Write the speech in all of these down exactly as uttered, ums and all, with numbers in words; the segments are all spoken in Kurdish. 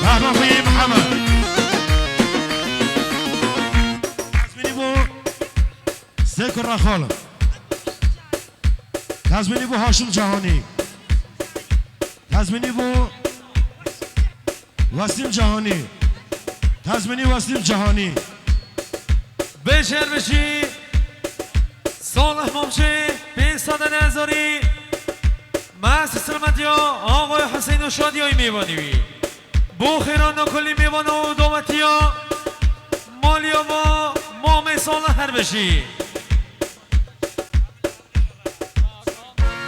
Rahman Xuyî Mihemed. Tezmînî bû sê kurra xalim. Tezmînî bû Haşim Cehanî. Tezmînî bû Wesim Cehanî. Tezmînî Wesim Cehanî. Beşer beşî, Salih Mamçê, pênc sed hezarî, Mehsû Silmetiya, Ağay Hüseyin û Şadiya mêvanî wî. Bo xêrana kulî mêvana û dawetiya, maliya va, Mamê Salih her beşî.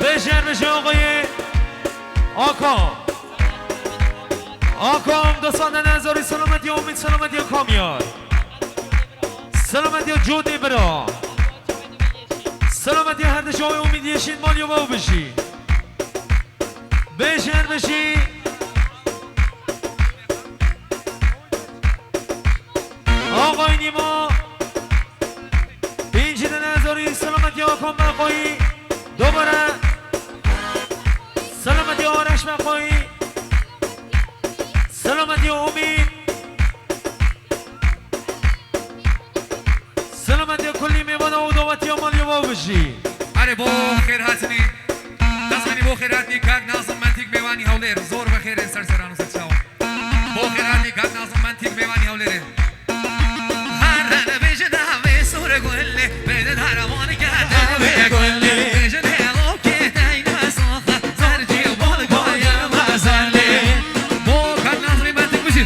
Beşer beşe Ağayê Akam. Akam, dostane nezorî, selametiya Umîd, selametiya Kamyar. Selametiya Codê bira. Selametiya her dişa Umîd Yeşîl, mal yova û bijî. Beşer beşî. Ağay Nîma. Pêncî dene zorî selametiya Okan Meqoyî. Dobere selametiya Areş Meqoyî. Selametiya Umîd. Selametiya kulî mêvana û dawetiya malî wa bijî. Erê bo xêr hatinî. Nazanî bo xêr hatinî kak Nazim Mentik mêvanî Hewlêr. Zor bi xêrê ser seran û ser çawan. Bo xêr hatî kak Nazim Mentik mêvanî Hewlêrê. Herre nebêje dehvê sore gulê, bêde daramanî ke dehvê gulê. Bêje dehvê ke deyne saxa, sercî bol goye mezelê. Bo kak Nazim Mentik bijî.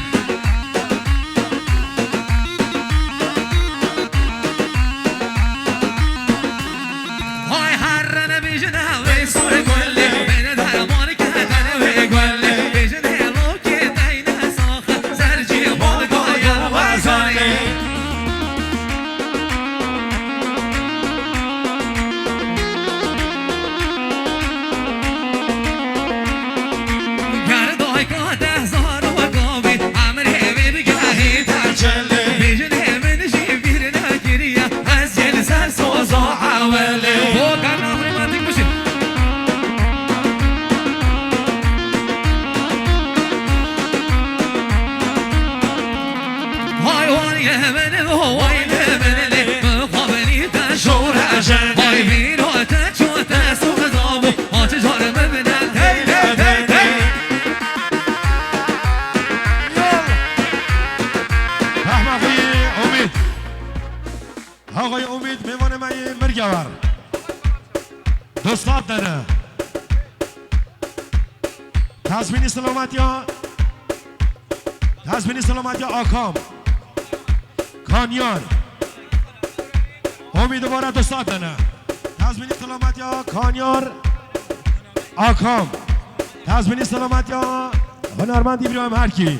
Hay herre nebêje dehvê sore gulê, bêde daramanî ke dehvê gulê. Bêje Vay vay yemene vay yemene le, mixabelî te şor ejen. Vay vîra te ço te sozabu, aç car me bine tey tey tey tey. Rahma xuyî Umîd. Ağay Umîd, mêvanê me yê Mirgewer. Dostat dene. Tezmînî selametiya, tezmînî selametiya Akam. Kanyar. Homî dubare du sed dene. Tezmînî selametiya Kanyar. Akam. Tezmînî selametiya hunermend Îbrahîm Herkî.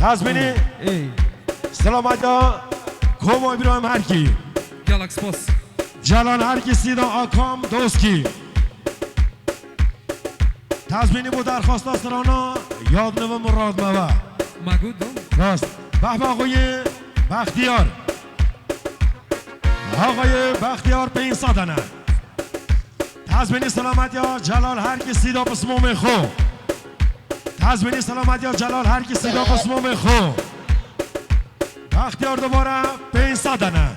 Tezmînî Ey. selametiya Komo Îbrahîm Herkî. Gelek spas. Celal Herkî Sîda Akam Doskî. Tezmînî bo derxwasta sirana yad nivim û rad me ve. Me got do. Rast. Behba xwe yê Bextiyar. Ağayê Bextiyar pênc sed dene. Tezmînî selametiya Celal Herkî Sîda pismomê xwe. Tezmînî selametiya Celal Herkî Sîda pismomê xwe. Bextiyar dubare pênc sed dene.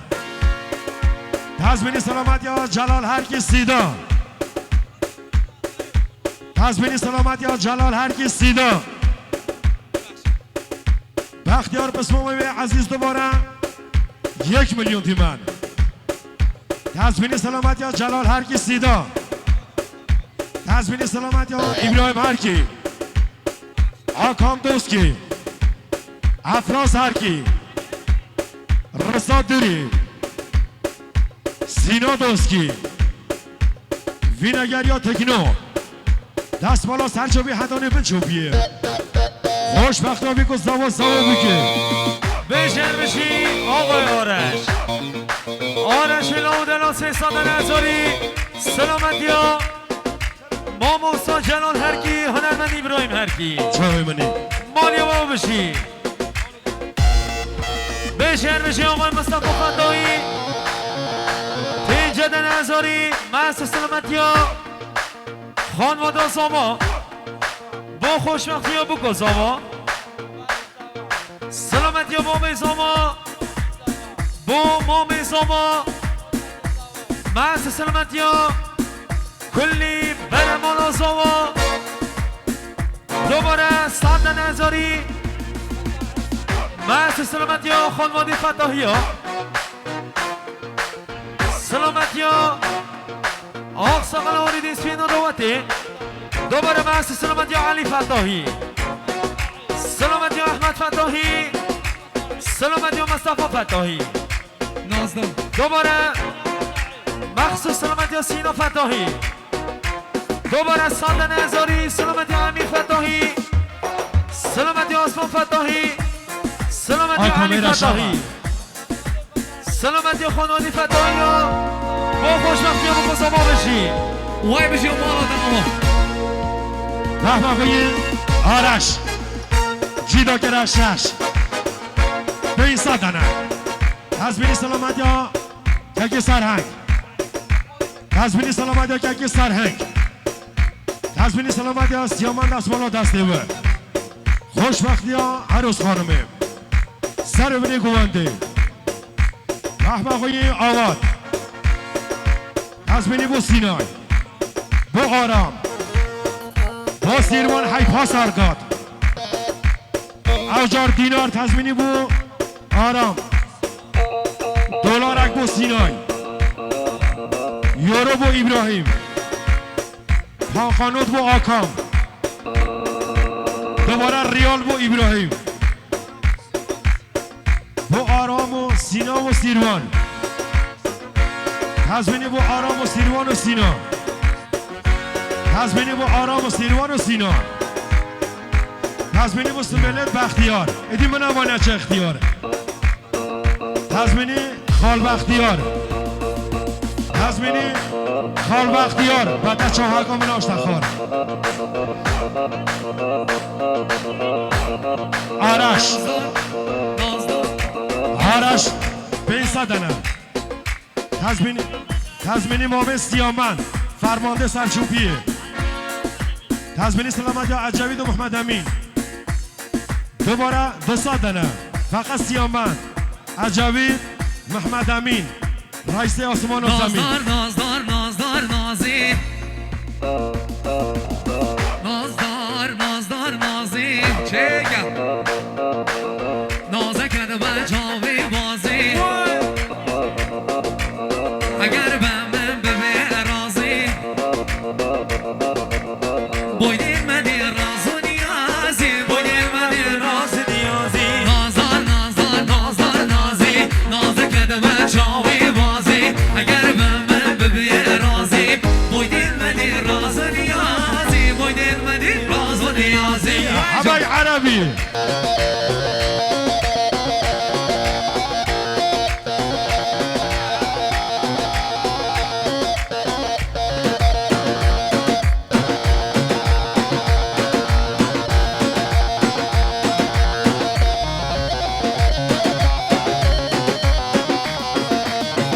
Tezmînî selametiya Celal Herkî Sîda. Tezmînî selametiya Celal Herkî Sîda. Bextiyar pismomê wê ezîz dubare Yek milyon tîmen. Tezmînî selametiya Celal Herkî Sîda. Tezmînî selametiya Îbrahîm Herkî. Hakan Doskî. Efras Herkî. Rıza Dürî. Sîna Doskî. Vînegeriya Tekno. Destmala ser çavî hetanê bin çopiyê. Xoşbexta bî ku zawa zawa bike. Bêşer bijî Ağay Areş. Areş ê law dela sê sed hezarî selametiya Mamosta Celal Herkî, hunermend Îbrahîm Herkî. Çavê min î. Malê we bijî. Bêşer bijî Ağay Mustafa Fetahî. Pênceden hezarî, mehs selametiya xanwada Zama. Bo xoşbextiya biko Zama. Selametiya mamê Zama. Bo mamê Zama. Mehs selametiya kullî beremala Zama. Dubare sed hezarî. Mehs selametiya xanwada Fetahî ya. Selametiya Axsaxala Orîdîn Spîna Dawetê. Dubare mehs selametiya Elî Fetahî. Selametiya Ehmed Fetahî. Selametiya Mustafa Fetahî. Nazdar. Dubare mexsus selametiya Sîna Fetahî. Dubare sed hezarî selametiya Emîr Fetahî. Selametiya Osman Fetahî. Selametiya Elî Fetahî. Selametiya xanwada Fetahî ya. Bo xoşbextiya biko Zama bijî. Way bijî mala te ama. Rahma beyî Araş. Cîda kere şeş. Beyî sed dene. Tezmînî selametiya Kekê Serheng. Tezmînî selametiya Kekê Serheng. Tezmînî selametiya Siyaman destmala destê we. Xoşbextiya Eroz xanimê. Ser û binê govendê. Rahma xwe yê avat. Tezmînî bo Sînay. Bo Aram. Bo Sîrvan hey pasar gat. Ew car dînar tezmînî bo Aram. Dolarek bo Sînay. Euro bo Îbrahîm. Pankanot bo Akam. Dubare riyal bo Îbrahîm. Bo Aram û Sîna û Sîrvan. Tezmînî bo Aram û Sîrvan û Sîna. Tezmînî bo Aram û Sîrvan û Sîna. Tezmînî bo Sibêlêt Bextiyar. Êdî min ava neçe extiyar. Tezmînî Xal Bextiyar. Tezmînî Xal Bextiyar. Bete çahaka min aşte xal. Araş. Araş. Pênc sed dene. Tezmînî, tezmînî Mamê Siyamen. Fermandê Serçûpiyê. Tezmînî selametiya Ecevîd û Mehmed Emîn. Dubare du sed dene. Feqet Siyamen. Ecevîd, Mehmed Emîn. Reîsê Asiman û Zemîn. Nazdar, nazdar, nazdar, nazî. Nazdar, nazdar, nazî. Çêke. Nazeke dibe çavê bazî. Eger be min bibê razî. Boydên me dê raz û niyazî, boydên me dê raz û niyazî. Nazar, nazar, nazar, nazî, nazike dibe çavê bazî. Eger bi min bibê razî, boydên me dê raz û niyazî, boydên me dê raz û niyazî. Hebay Erebî.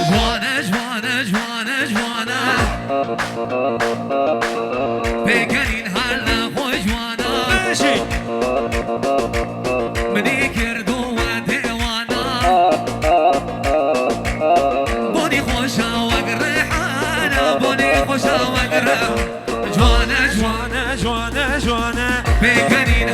Jwane, jwane, jwane, jwane. Pêkenîn her ne xwe jwana. Bêjî. Minî kirdo we dêwana. Bonî xweşa wek rihana, bonî xweşa wek rih. Jwane, jwane, jwane, jwane. Pêkenîn